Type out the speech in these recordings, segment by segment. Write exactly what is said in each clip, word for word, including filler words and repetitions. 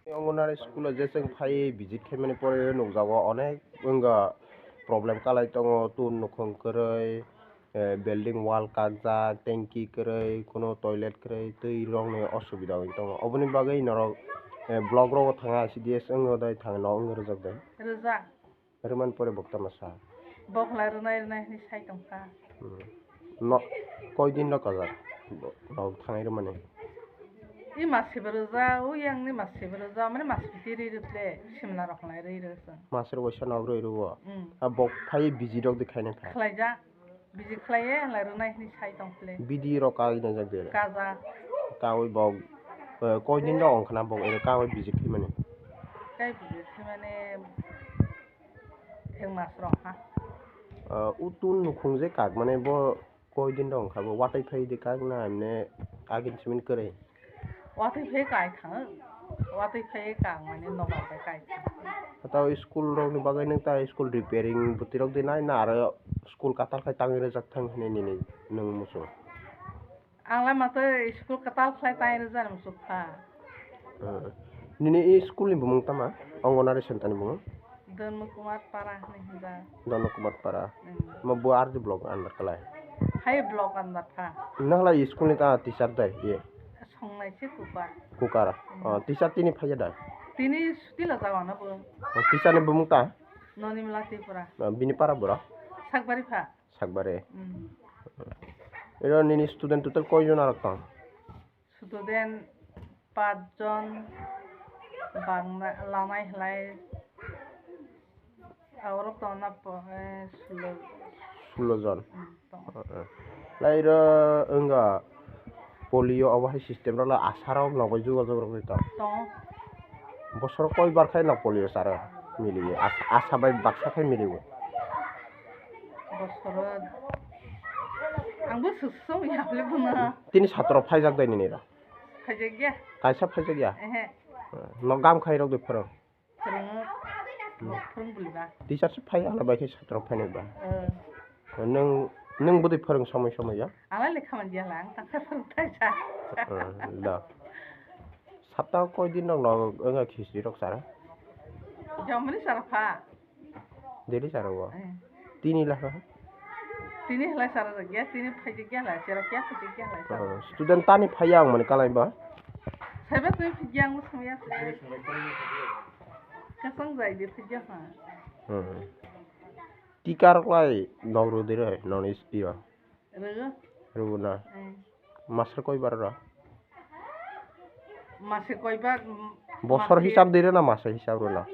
Anganwadi school o je chwng phai visit khaimani pore nukjago onek wngkha problem kalai tongo, tun nukhung kwrwi, eh, building wall kakjak, tanki kwrwi, kuno toilet kwrwi, twi rokni osubida wngwi tongo. Oboni bagwi norok, eh, block rogo thangwi I C D S wngwi thangwi no wngwi rwjak de. Rwjak. Rwmani pore bo tamo sa. Bo khlai rwnai rwnai hinwi sai tongkha. Hmm. No, koi din no kajak? Bo, no thangnai rwmani. I mas se bo rwjak, o yang ni mas se bo rwjak, mane mas biti ri rwkle, simla rok khlai ri rwsong. Mas rok waisa no rwi rwo. Hmm. A bo phai biji rok di khaina kha. Khlaijak. Biji khlaiye, hala rwnai hinwi sai tong khle. Bidi rok kagwi naijak de. Kaja. Kawi bo, eh, koi din rok wngkhana bo, eh, kawi biji khaimani. Kai biji khaimani ek mas rok ha. Eh, utun nukhung je kak mane bo koi din rok wngkha bo, watwi phai de kak na emne agin simin kwrwi. Watwi phai kai thang, watwi phai kang mani nobar bai kai thang. Tato school rok ni bagwi nung ta school repairing bwtwi rok di nai na aro school katal khai tangwi rwjak thang hinwi nini nung muchung? Ang lai mato school katal khlai tangwi rwjak muchung kha. Hmm. Nini i school ni bumung tama? Anganwadi center ni bumung? Dharma Kumar Para hinwi hinjak. Dharma Kumar Para. Hmm. Mo bo R D block under kalai. Hai block under kha. Nang lai school ni ta teacher dai ye? Songnai se kukar. Kukar. Hmm. Oh, teacher tini phaiya da? Tini suti la jawana bo. Oh, teacher ni bumung ta? Noni mla Tripura. Oh, bini para bura? Sakbari pha. Sakbari. Hmm. Ero nini student total koi jon arok tong? Student pach jon bangna lanai hlai. Aborok tongna po-, eh, sulo. Sulo jon. Hmm, tongo. Eh, eh. Lai ro wngkha polio obo hai system rok lai asha rok nogo jogajog rok tong. Tongo. Bosoro koi bar khai no polio charo miliye? As-, asha bai baksa khai miliye. Bosoro angbo susung yaple bono. Tini satro phaijak dai nini ro? Phaijak ya. Kaisa phaijak ya? Ehe. No gam khai rok de phoro. Phwrwngo, phwrwng bwlwi ba. Teacher se phai, hala bai khe satro phainai ba. Eh. Nwng, nwng bwdwi phwrwng somoi somoi ya? Ang lai lekha manliya la, ang tangkha phwrwng thai sa. Eh, da. Sapta koi din rok no wngkha khichdi rok chara? Jomani chara pha. Daily chara o? Eh. Tini la ha? Tini hlai chara rok ya, tini phaijak ya hlai, cherok ya phaijak ya hlai chara. Oh, student tani phaiya ang mani kalai ba? Saiba twi phigya ang songya. Kasang jai di phigya ha. Hmm. Tikar lai nogro dire non is iyo. Rwgo. Rwgo na. Hmm. Masir koi bar ro? Masir koi bar, mm, bosor masir hisab dire na masir hisab ro na?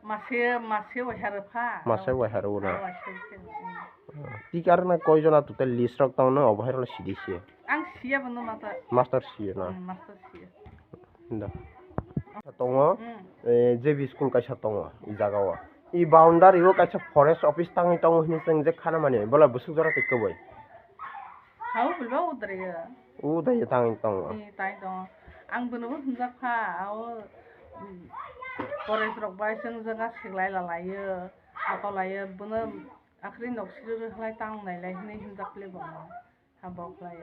Masir, masir wahar pha. Masir wahar ro na. Ah, masir wahar, mm. Tikar na koi jona total list rok tong no obo hai ro sidi siya. Ang siya bono mata. Master siya na. Mm, master siya. Da. Tongo, hmm. Eh, J B school kaisa tongo, i jaga o. I boundary o kaisa forest office tangwi tongo hinwi chwng je khana mani, bola bwswk jora twi kwbwi. Hao, bulba udre ya. Udai tangwi tongo. Eh, tai tongo. Ang bono bo hwnjak kha, ao, mm, forest rok bai chwng jaga siklai lalaio, akolai o, bono akhri nok siri rwkhlai tang nailai hinwi hwnjak le bono. Ha, bo khlai.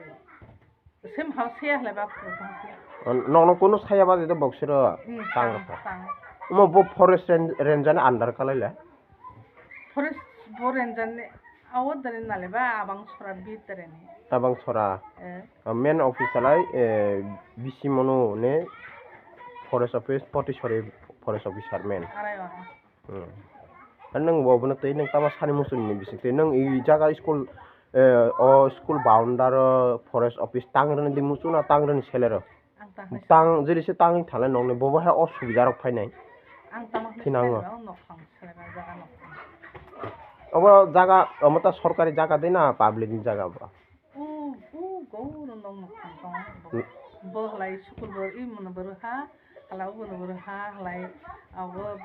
Sem ha, se ya khlai ba phuru tong khe. Nokno kunu saya ba de boksiro. Hmm, tang tang, rokha. Tang. Omo bo forest ran-, ranger ni under kalai le? Forest bo ranger ni awo dare nale ba abang sora bit dare ni. Abang sora. Eh. Ah, main office alai, eh, B C Monu ne forest office, Potisori forest officer main. Arai wa. Hmm. Ar nwng bo bono twi nwng tama sani muchungni bising twi nwng i jaga school, eh, o school boundary o forest office tang rwni di muchung na tang rwni selero? Ang tang hai. Tang jeri se tangwi thalai nokni bobo hai o subida rok phainai. Ang tama khe thinango. Selero, nok thang selero, jaga nok thang. Obo jaga, omo ta sorkari jaga de na public ni jaga bo? U, u, goro nok nok thang tongo. Hmm. Bo halai school bo, i mono bo rwha, hala ubo no bo rwha, halai abo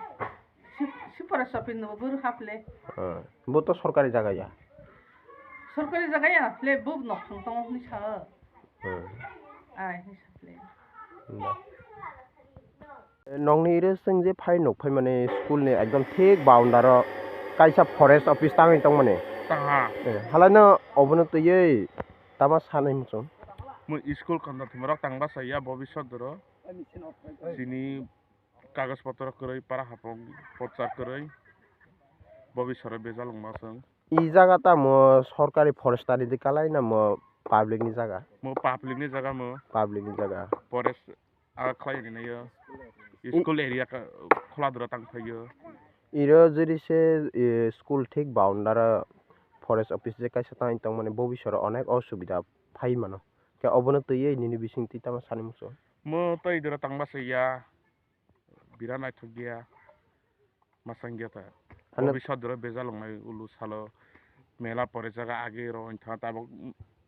si, si forest office no bo rwha phle. Ah, bo to sorkari jaga ya? Sorkari jaga ya phle, bo nok thang tongo hwnwi sa. Hmm. Ai, hwnwi sa phle. Hmm. Nokni ire chwng je phai nuk phai mani school ni ekdom thik boundary o kaisa forest office tangwi tongmani. Tangha. Eh, halaino obono twiwi tama sanai muchung. Mui school kondar thwima rok tang basa ya bobisot doro. Chini Kagoj potro kwrwi, para hapung pochar kwrwi, bo bisoro bejal wngma chwng. I jaga tamo sorkari forest ni di kalai na mo public ni jaga? Mo public ni jaga mo. Public ni jaga. Forest a khlai ni nayo. School area ka khula dura tang phayo. Iro jiri se, eh, school thik boundary forest office je kaisa tang tong mani bo bisoro onek osubida phai mano. Khe obono twiwi nini bising twi tamo sani muchung? Mo tei dura tangma se ya. Bira naithok ya. Masang ya ta. Hano. Bobisot dura bejal wngnai ulu salo mela pore jaga age ro wngtha tabok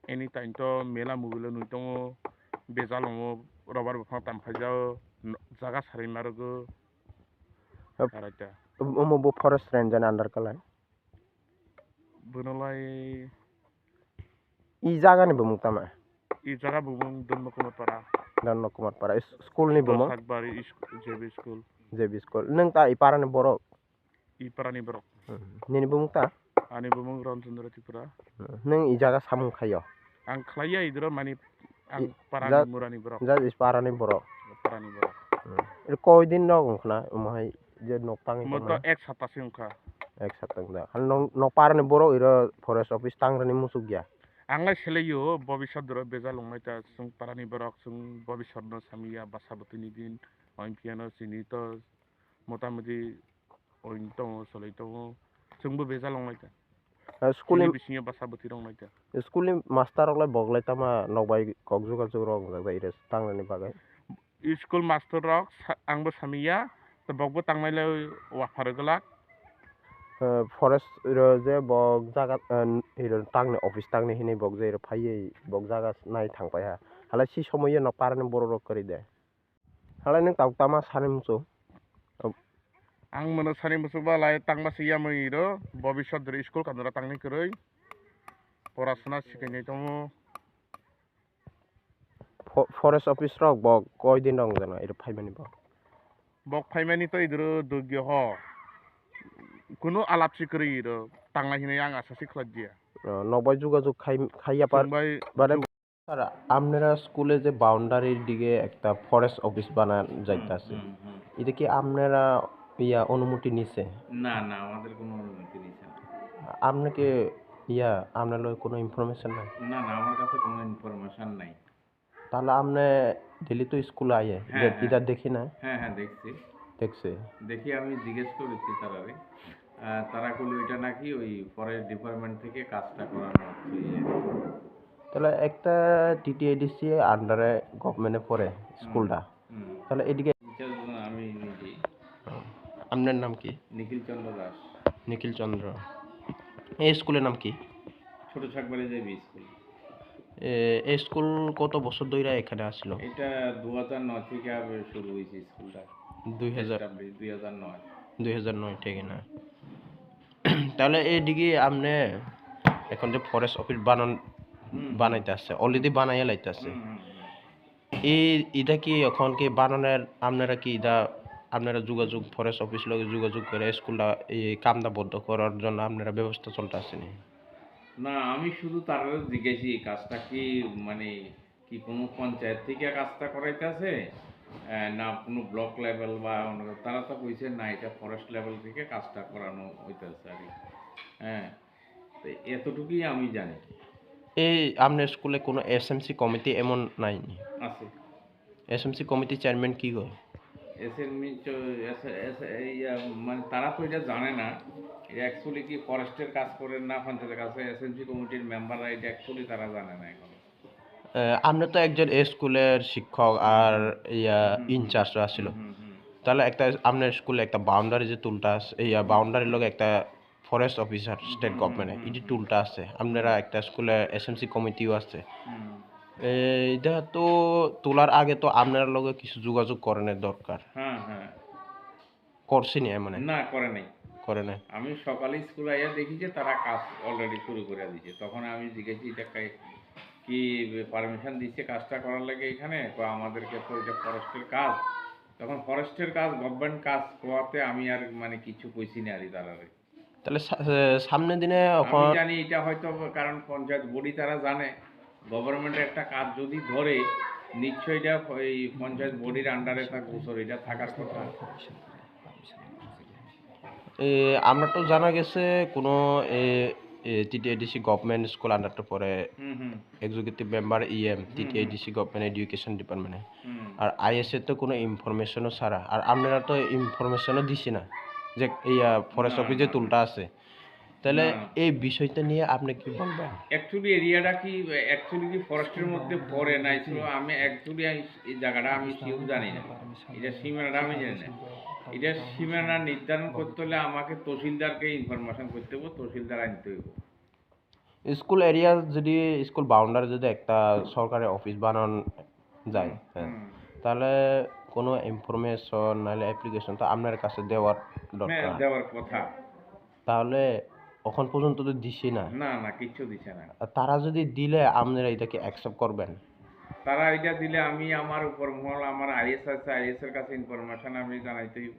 anytime to mela mobile nui tongo bejal wngo robar buphang tam phaijao jaga sarai marogo. Hap. Araita. Omo bo forest range ni under kalai. Bono lai I jaga ni bumung tama? I jaga bumung Dhanma Kumar Para. Dhanma Kumar Para. Is-, school ni bumung? Sakbari is-, J B school. J B school. Nung ta i para ni borok? I para ni borok. Hmm. Nini bumung ta? Ani bumung Ramchandra Tripura. Hmm. Nung i jaga samung khayo? Ang khlaiya idro mani ang I-, para ja-, ni mura ni borok. Ja is para ni borok. Para ni borok. Hmm. Iri koi din rok wngkhna, omo hai je nok tangwi Mo to tongmani? Ek sapta se wngkha. Ek sapta wngkha. Hal nok, nok para ni borok iro forest office tang rani musuk ya? Ang lai sele yo, bobisot doro bejal wngmai ta, chwng para ni borok, chwng bobisot no samiya, basa bwtwi ni din, oin phiya no chini to, mota moti oin tongo, solai tongo, chwngbo bejal wngmai ta. Ah, school ni bisingo basa bwtwi rok naikha. School ni master rok lai bok lai tama nok bai kok jugajug rok wngjak bai res tangnani bagwi. School master rok sa-, ang bo samiya, tei bok bo tangnai lai waphar glak. Eh, forest ro je bok jaga, eh, iro tangni office tangni hinwi bok je iro phaiwi bok jaga nai thang paiha. Halai si somoyo nok parani borok rok kwrwi de. Halai nwng tabuk tama sani muchung? Ang mano sani muchung ba lai tangma se yamwi ro, bobisot dri school kanora tangni kwrwi. Porasona sikinai tongo. Fo-, forest office rok bo koi din rok wngjakna iro phaimani bo? Bok phaimani to idro dugyo ho. Kunu alap si kwrwi iro tangnai hinwi ang asa si khlai dia. Oh, nok bai jugajug khai, khai ya par-, Chwng bai bade jug- Sir, আপনারা স্কুলে যে বাউন্ডারির দিকে একটা forest office বানানো হুম, যাইতাছে, হুম, হুম। এটা কি আপনারা ইয়া অনুমতি নিছে? না, না, আমাদের কোনো অনুমতি নিছে না। আপনাকে ইয়া, আপনার লগে কোনো ইনফরমেশন নাই? না, না, আমার কাছে কোনো ইনফরমেশন নাই। তাহলে আপনি ডেইলি তো স্কুলে আইয়ে, হ্যাঁ, দে-, হ্যাঁ। এটা দেখি না? হ্যাঁ, হ্যাঁ, দেখছি। দেখছে? দেখি আমি জিজ্ঞেস করেছি তারারে। আহ, তারা কইলো এটা নাকি ওই ফরেস্ট ডিপার্টমেন্ট থেকে কাজটা করানো হচ্ছে, ইয়ে। তাহলে একটা টিটিএডিসি আন্ডারে গভর্নমেন্টে পড়ে হুম, স্কুলটা। হুম। তাহলে এদিকে ইনচার্জ আমি নিজেই। আপনার নাম কি? নিখিল চন্দ্র দাস। নিখিল চন্দ্র। এই স্কুলের নাম কি? ছোট ছাকবাড়ি জেবি স্কুল। এ, এই স্কুল কত বছর ধরে এখানে আসলো? এটা দুই হাজার নয় থেকে আবার শুরু হয়েছে স্কুলটা। দুই হাজার। এস্টাবলিশ দুই হাজার নয়। দুই হাজার নয় থেকে না? তাহলে এইদিকে আপনি এখন যে ফরেস্ট অফিস বানান, হুম, হুম। বানাইতে আসছে, অলরেডি বানাইয়া লাইতে আসছে। হুম, হুম, হুম। এই, এটা কি এখন কি বানানোর, আপনারা কি এটা, আপনারা যোগাযোগ, ফরেস্ট অফিস লগে যোগাযোগ করে স্কুলটা, এই কামটা বন্ধ করার জন্য আপনারা ব্যবস্থা চলতে আসেনি? না, আমি শুধু তারারে জিজ্ঞাসি, এই কাজটা কি, মানে, কি কোনো পঞ্চায়েত থেকে কাজটা করাইতেছে, আহ, না কোনো ব্লক লেভেল বা অন্য, তারা তো কইছে, "না, এটা ফরেস্ট লেভেল থেকে কাজটা করানো হইতেছে আর কি।" হ্যাঁ, তো এতটুকুই আমি জানি। এই আপনার স্কুলে কোনো এসএমসি কমিটি এমন নাইনি? আছে। এসএমসি কমিটির চেয়ারম্যান কি করে? এসএমসি চ-, এস-, এস-, এই, আহ, মানে, তারা তো এটা জানে না। এটা অ্যাকচুয়ালি কি ফরেস্টের কাজ করে না পঞ্চায়েতের কাছে, এসএমসি কমিটির মেম্বাররা এটা অ্যাকচুয়ালি তারা জানে না এখন। আহ, আপনি তো একজন এই স্কুলের শিক্ষক আর, হুম। ইয়া, হুম, হুম। ইনচার্জ আছিল। হুম, হুম, হুম। তাহলে একটা আপনার স্কুলে একটা বাউন্ডারি যে তুলতা আস-, ইয়া, হুম। বাউন্ডারির লগে একটা ফরেস্ট অফিসার স্টেট হুম, হুম, গভর্নমেন্টে, হুম, ইডি হুম। টুলটা আছে। আপনারা হুম। একটা স্কুলে এসএমসি কমিটিও আছে। হুম। এ, এটা তো তোলার আগে তো আপনার লগে কিছু যোগাযোগ করানোর দরকার। হ্যাঁ, হ্যাঁ। করছেনি এমন? না, করে নাই। করে নাই। আমি সকালে স্কুলে আইয়া দেখি যে তারা কাজ অলরেডি শুরু করে দিয়েছে। তখন আমি জিজ্ঞেস, "এটা কে, কি পারমিশন দিচ্ছে কাজটা করার লাগে এখানে?" তো আমাদেরকে তো এটা ফরেস্টের কাজ। তখন ফরেস্টের কাজ, গভর্নমেন্ট কাজ হওয়াতে আমি আর, মানে, কিছু কইছি না আর কি তারারে। তাহলে সা-, এ, সামনের দিনে আমি এখন জানি এটা হয়তো কারণ পঞ্চায়েত বডি তারা জানে, গভর্নমেন্টের একটা কাজ যদি ধরে, নিশ্চয় এটা এই পঞ্চায়েত বডির আন্ডারে থাকবো, স্যার, এটা থাকার কথা। এ, আমরা তো জানা গেছে কোনো, এ, এ, টিটিআইডিসি গভর্নমেন্ট স্কুল আন্ডার তো পড়ে, হুম, হুম। এক্সিকিউটিভ মেম্বার ইএম, হুম, হুম। টিটিআইডিসি গভর্নমেন্ট এডুকেশন ডিপার্টমেন্টে। হুম। আর আইএস এর তো কোনো ইনফরমেশনও ছাড়া, আর আপনারা তো ইনফরমেশনও দিছি না যে এই, আহ, ফরেস্ট না, অফিস যে না। টুলটা আছে, তাহলে না। এই বিষয়টা নিয়ে আপনি কি বলবেন? অ্যাকচুয়ালি এরিয়াটা কি, অ্যাকচুয়ালি কি ফরেস্টের মধ্যে পড়ে না? আমি অ্যাকচুয়ালি এই জায়গাটা আমি শিওর জানি না, এটা সীমানাটা আমি জানি না। এটা সীমানা নির্ধারণ করতে হলে আমাকে তহসিলদারকে ইনফরমেশন করতে হবে, তহসিলদার আনতে হবে। স্কুল এরিয়া যদি, স্কুল বাউন্ডারি যদি একটা সরকারি অফিস বানানো যায়, হুম, হ্যাঁ, হুম। তাহলে কোনো ইনফরমেশন নাহলে অ্যাপ্লিকেশন তো আপনার কাছে দেওয়ার দরকার। হ্যাঁ, দেওয়ার কথা। তাহলে এখন পর্যন্ত তো দিছে না। না, না, কিচ্ছু দিছে না। আর তারা যদি দিলে আপনারা এটাকে অ্যাকসেপ্ট করবেন? তারা এটা দিলে আমি আমার উপর মহল, আমার আইএস আছে, আইএস এর কাছে ইনফরমেশন আমি জানাইতে হইব।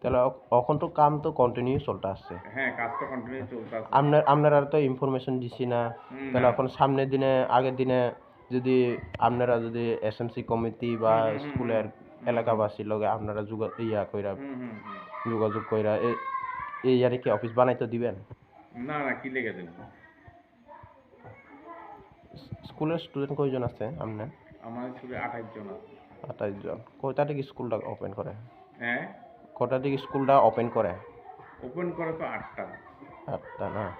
তাহলে অ-, এখন তো কাম তো কন্টিনিউ চলতে আছে। হ্যাঁ, কাজ তো কন্টিনিউ চলতে আছে। আপনার, আপনারা তো ইনফরমেশন দিছি না। হুম, তাহলে না। এখন সামনের দিনে, আগের দিনে যদি আপনারা যদি এসএমসি কমিটি বা হুম, হুম, হুম, স্কুলের হুম, হুম। এলাকাবাসীর লগে আপনারা যোগা-, ইয়া কইরা, হুম, হুম, হুম। যোগাযোগ কইরা এ-, এই আর কি অফিস বানাইতে দিবেন? না, না, কি লেগে দেব? স্কুলের স্টুডেন্ট কয়জন আছে আপনার? আমার স্কুলে আঠাশ জন আছে। আঠাশ জন। কয়টা থেকে স্কুলটা ওপেন করে? হ্যাঁ? কটা থেকে স্কুলটা ওপেন করে? ওপেন করে তো আটটা। আটটা না?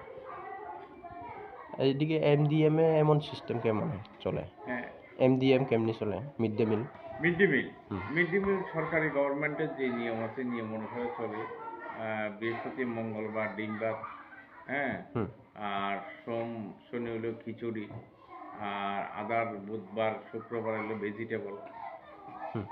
এইদিকে এমডিএম এ এমন সিস্টেম কেমন চলে? হ্যাঁ। এমডিএম কেমনি চলে? Mid day meal? Mid day meal. Hmm. Mid day meal সরকারি গভর্নমেন্টের যে নিয়ম আছে, নিয়ম অনুসারে চলে। আহ, বৃহস্পতি, মঙ্গলবার ডিম ভাত, হ্যাঁ? হুম। আর সোম, শনি হলো খিচুড়ি। আর আদার, বুধবার, শুক্রবার হলো ভেজিটেবল। হুম।